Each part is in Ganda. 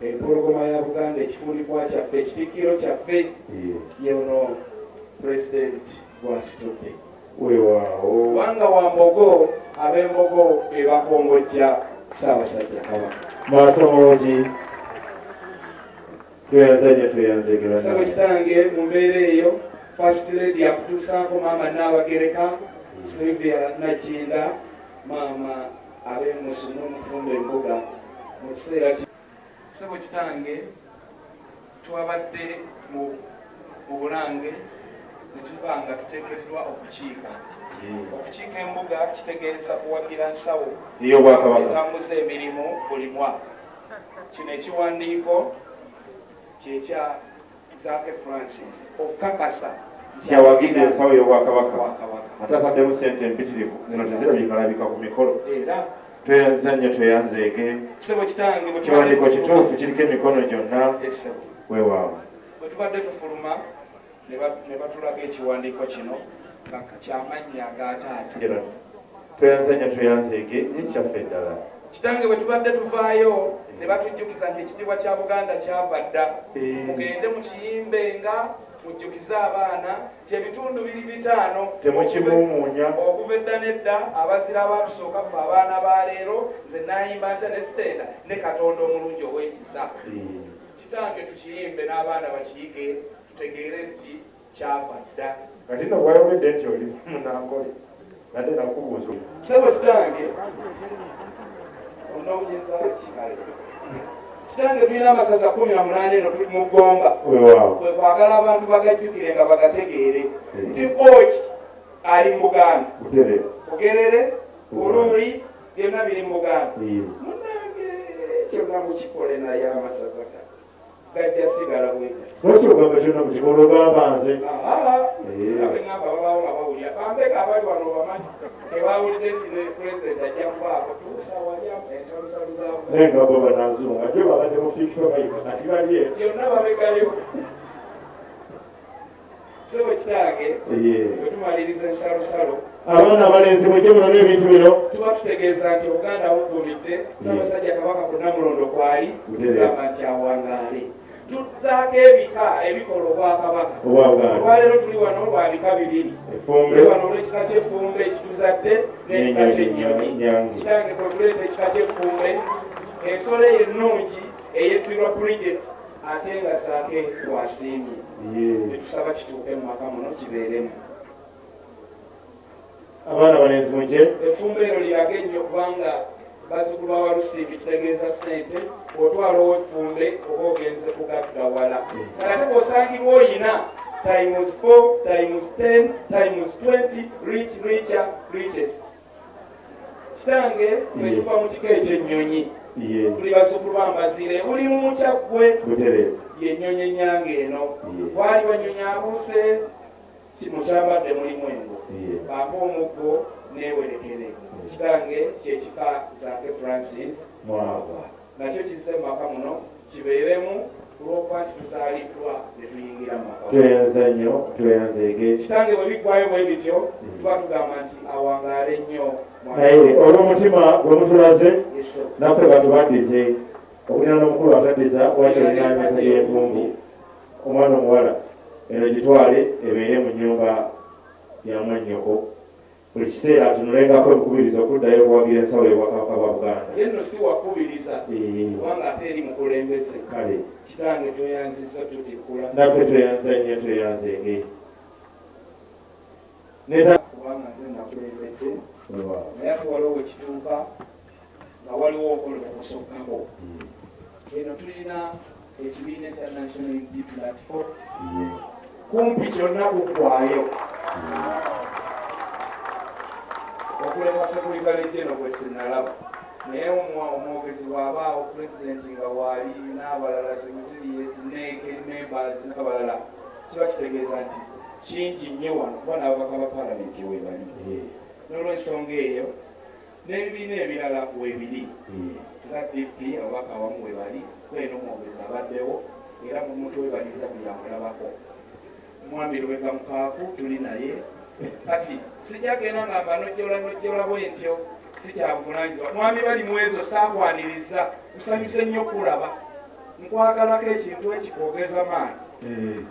Empologoma ya Buganda, ekifundikwa kyaffe, ekitikkiro kyaffe, yono Pulezidenti gwasitudde. Weewaawo. Kubanga wa Mbogo, ab'Embogo be bakongojja Ssaabasajja Kabaka. Maaso mungi, tweyanza nnyo, tweyanzeege. Ssebo kitange, mu mbeera eyo First Lady akutuusaako Maama Nnaabagereka Sylvia Nagginda, maama ab'emusu n'omufumba embuga mu kiseera kino. Ssebo kitange, twabadde mu mu Bulange ne tuba nga tuteekeddwa okukiika. Okukiika embuga kitegeeza kuwagira nsawo ey'Obwakabaka etambuza emirimu buli mwaka. Kino ekiwandiiko kyekya Zaake Francis okukakasa nti awagidde ensawo y'Obwakabaka ate ataddemu ssente empitirivu, zino tezirabikalabika ku mikolo. Era Tweyanziza nnyo, tweyanzeege. Ssebo kitange, bwe tubadde Kiwandiiko tufuluma kituufu, kiriko emikono gyonna. Ssebo. Weewaawo. Bwe tubadde tufuluma ne batulaga ekiwandiiko kino nga kyamannya ga taata. Tweyanza nnyo, tweyanzeege, ekyaffe ddala. Kitange, bwe tubadde tuvaayo ne batujjukiza nti ekitiibwa kya Buganda kyava dda. Mugende mukiyimbe nga mujjukize abaana nti ebitundu biri 5. Temukimuumuunya. Okuva edda n'edda abazira abaatusooka, ffe abaana ba leero, nze naayimba ntya ne sitenda ne Katonda omulungi ow'ekisa. Kitange, tukiyimbe n'abaana bakiyige, tutegeere nti kyava dda. Kati nno bwayogedde nti oli Munankole, nadde nakubuuza. Ssebo kitange, onoonyeza ki kale? Kitange, tulina amasaza 18, eno tuli mu Ggomba. Weewaawo. Kwe kwagala abantu bagajjukire nga bagategeere nti Kooki ali mu Buganda. Butereevu. Bugerere, Buluuli, byonna biri mu Buganda. Munnange, kyonna mukikole, naye amasaza gano gajja sigala bwe gati. Lwaki ogamba kyonna mukikole, ogamba nze? Nga bwe ŋŋamba, babaawo nga bawulira bambega abali wano bamanyi tebawulidde nti ne Pulezidenti ajja kubaako tuusa wali ensalosalo za Buganda. Naye nga bo bananzunga jjo babadde mu Fik Fameica, kati bali eno. Byonna babegayo. Ssebo kitange, bwe tumaliriza ensalosalo, Abaana abalenzi, mujje munone ebintu bino. Tuba tutegeeza nti Obuganda buggumidde, Ssaabasajja Kabaka ku Nnamulondo kwali, tugamba nti awangaale. Tuzzaako ebika ebikola Obwakabaka. Obwa Buganda. Olwaleero tuli wano lwa bika bibiri. Effumbe. Tuli wano olw'ekika ky'Effumbe ekituzadde n'ekika ky'Ennyonyi. Nyange. Kitange, kwe kuleeta ekika ky'Effumbe, ensolo eyo ennungi eyebbirwa Bridget, ate nga Zaake bw'asiimye. Ne tusaba kituuke mu maka muno kibeeremu. Abaana balenzi, mujje. Effumbe eryo lirage nnyo, kubanga bazzukulu ba Walusimbi kitegeeza ssente. Bw'otwala ow'effumbe oba ogenze kugaggawala. Kale ate bw'osangibwa oyina times 4 times 10 times 20, rich, richer, richest. Kitange, ffe tuva mu kika eky'Ennyonyi. Tuli bazzukulu ba Mbazira ebuli mu Mukyaggwe. Yennyonyi ennyange eno. Waaliwo ennyonyi abuuse mukyambadde mulimu engo, bampa omuggo neewerekere. Kitange, kyekika Zaake Francis mwava. Nakyo kizze mu maka muno kibeeremu olw'okuba nti tuzaaliddwa ne tuyingira mu maka. Tweyanza nnyo, tweyanzeege. Kitange, bwe biggwayo bwe bityo, tuba tugamba nti awangaale nnyo mwana. Naye olw'omutima gwe mutulaze, Ssebo. naffe batubaddize okulina n'omukulu ataddiza wakyolina gy'envumbu. Omwana omuwala, eno gitwale ebeere mu nnyumba ya mwannyoko, buli kiseera atunulengako ebikubiriza okuddayo okuwagira ensawo y'Obwakabaka bwa Buganda. Ye nno si wakubiriza, kubanga ate eri mukulembeze. Kitange, tweyanzizza tutikkula. Naffe tweyanza nnyo, tweyanzeege. Kubanga nze nakulembedde, naye ate waliwo we kituuka nga waliwo okola okusokkako. Eno tulina ekibiina ekya National Unity Platform, kumpi kyonna kuggwayo okuleka Secretary General gwe sinnalaba, naye omwogezi bw'abaawo, pulezidenti nga waali n'abalala, secretariat, NEC members n'abalala, kiba kitegeeza nti kingi nnyo wano, kuba n'ababaka ba Palamenti weebali. N'olwensonga eyo, n'ebibiina ebirala weebiri nga DP, ababaka awamu webali, kweno omwogezi abaddewo era mumutwebaliza buli amulabako. Mwami Lubega Mukaaku tuli naye. Kati sijja genda nga mbanojjola nojjola bwentyo, si kyabuvunanyizibwa. Mwami bali mwezo saakwaniriza, kusanyuse nnyo okulaba. Nkwagalako ekintu ekikwogeza maanyi.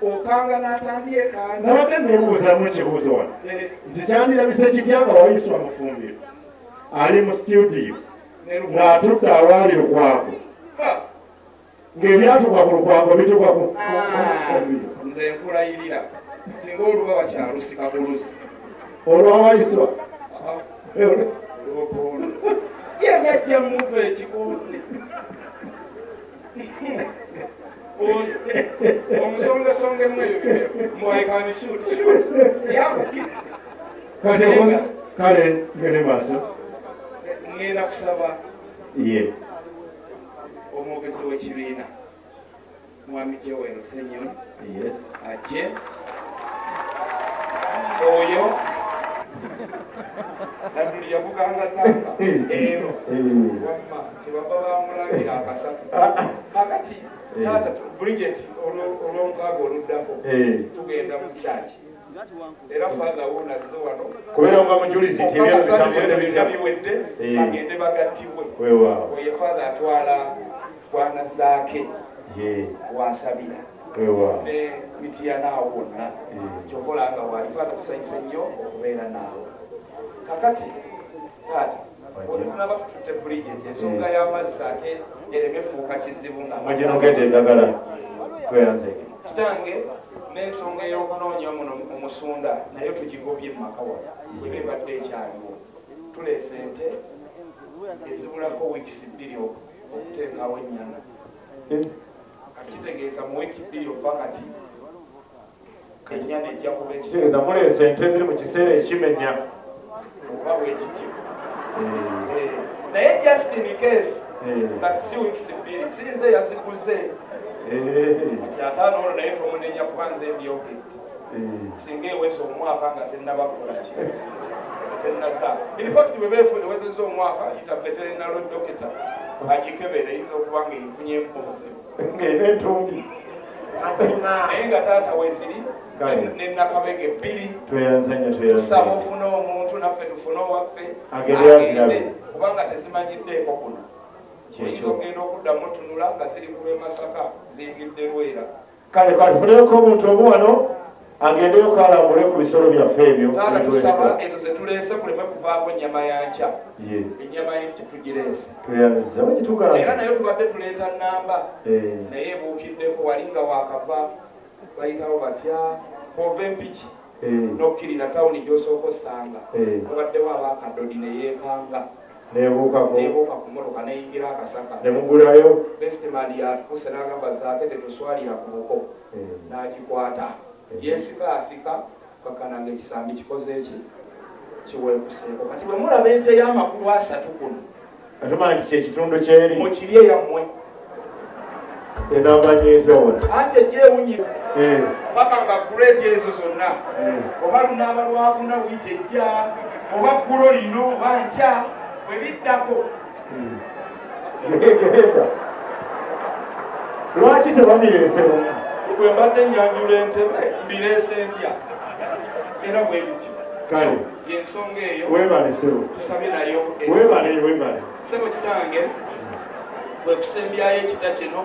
Okanga n'atandyekanze. Nabadde neebuuzamu ekibuuzo wano nti kyandirabise kitya nga Waiswa Mufumbiro ali mu situdiyo ng'atudde awaali Lukwago, ng'ebyatuuka ku Lukwago bituuka ku Mufumbiro. Nze nkulayirira singa oluba bakyalusika ku luzzi. Olwa Waiswa. Yali ajja muva ekikonde. Omusongesongemu ebyo mwaikani shoot shoot. Kati kale ngende maaso. Ngenda kusaba ye omwogezi w'ekibiina Mwami Joel Ssenyonyi ajje oyo Nadduli yavuganga tanka eno wamma kyebava bamulangira akasaka. Kakati taata Bridget olwomukaaga oluddako tugenda mu church era father wuuno azze wano kubeera nga mujulizi nti ebyo bitambulira bitya biwedde bagende bagattibwe. Oyo father atwala bwana Zaake wasabira ne Mityana awo wonna kyokola nga wali father tusanyuse nnyo okubeera naawe. Kakati taata olunaba tututte Bridget ensonga y'amazzi ate ereme fuuka kizibu nga muginogeeta eddagala tweyanze kitange n'ensonga ey'okunoonya muno omusunda nayo tugigobye mu maka wano eba ebadde ekyaliwo. Tuleese ente ezibulako wiikisi 2 okuteekawo ennyana. Kati kitegeeza mu wiiki 2 ova kati ennyana ejja kuba kitegeeza muleese ente ziri mu kiseera ekimenya oba bwekityo. Naye just in case kati si wiikisi 2 sinze yaziguze kati ataano olwo naye tomunenya kuba nze mbyogedde. Singa eweza omwaka nga tennabakola ki tennaza. In fact bwe ewezezza omwaka yita veterinary doctor agikebere eyinza okuba nga efunyeemu obuzibu ng'erina entumbi. Naye nga taata weeziri ne Nakabege 2 tweyanzanya tweyanzanya. Tusaba ofune omuntu naffe tufune owaffe agende kubanga tezimanyiddeeko kuno. Oyinza okugenda okuddamu otunula nga ziri ku lw'e Masaka ziyingidde Lwera. Kale katufuneko omuntu omu wano agendeyo kalambule ku bisolo byaffe ebyo. Taata tusaba ezo ze tuleese kuleme kuvaako nnyama ya nkya. Ennyama y'enkya tugireese. Tweyanziza bagitugaana. Era nayo tubadde tuleeta nnamba naye ebuukiddeko wali nga waakava bayitawo batya bw'ova Empigi n'okkirira tawuni gy'osooka osanga wabaddewo abakadodi ne yeekanga nebuukako nebuuka ku mmotoka neyingira akasaka ne mugulayo. Bestman yatukuse n'agamba Zaake tetuswalira ku buko n'agikwata yeesika asika kakkana ng'ekisambi kikoze eki kiweekuseeko. Kati bwe mulaba ente y'amakulu 3 kuno atumanya nti kyekitundu kyeri mukiri eyammwe enamba nyetya wona anti ejja ewunyira paka nga guleeti ezo zonna oba lunaaba lwakuna wiiki ejja oba ggulo lino oba nkya bwe biddako. Genda lwaki tebabireese lumu? Bwe mbadde nnyanjula entebe mbireese ntya era bwe bityo. Kale yensonga eyo webale ssebo. Tusabye nayo webale webale ssebo kitange bwe kusembyayo ekita kino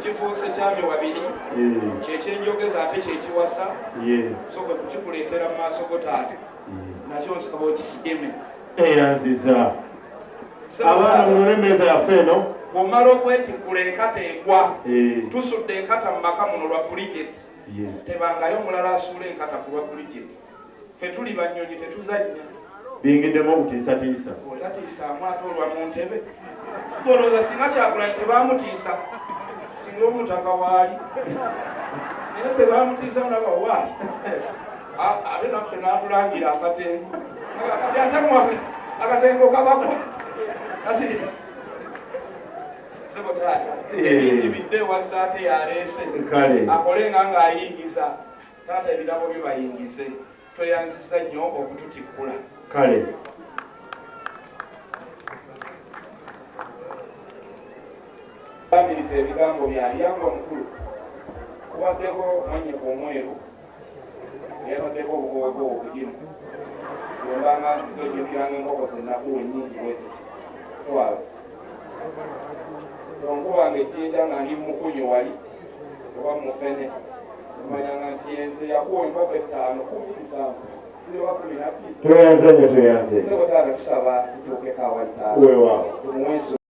kifuuse kyami wabiri kyekyenjogeza ate kyekiwasa so bwe kukikuleetera mu maaso go taata nakyo nsaba okisiime. Eyanziza abaana munone emmeeza yaffe eno. Bw'omala okwetikkula enkata egwa tusudde enkata mu maka muno lwa Bridget. Tebangayo omulala asuula enkata ku lwa Bridget. Ffe tuli bannyonyi tetuzannya. Bingiddemu okutiisatiisa. Otatiisaamu ate olwa mu ntebe. Olowooza singa Kyagulanyi tebamutiisa singa omutaka waali naye tebamutiisa naba waali ate naffe n'atulangira akatengo akatengo kabakwata kati sebo taata ebingi bidde ewa Zaake yaleese akole nga ng'ayingiza taata ebirabo byo bayingize. Tweyanzizza nnyo okututikkula. Kale Bamiriza ebigambo bya lyangwa mukulu kubaddeko mwannyoko omweru eyabaddeko obugowegowo okugimu bwembanga nziza ojjukiranga enkoko ze nakuwa ennyingi bwe ziti twala. Tonkubanga ejjinja nga ndi mukunyu wali oba mufene, omanyanga nti yenze yakuwa empaka 5, 10, 7 oba 12. Tweyanze nnyo, tweyanze. Sebo taata, tusaba tutuukeko awali taata. Weewaawo. Tumuwe ensonga.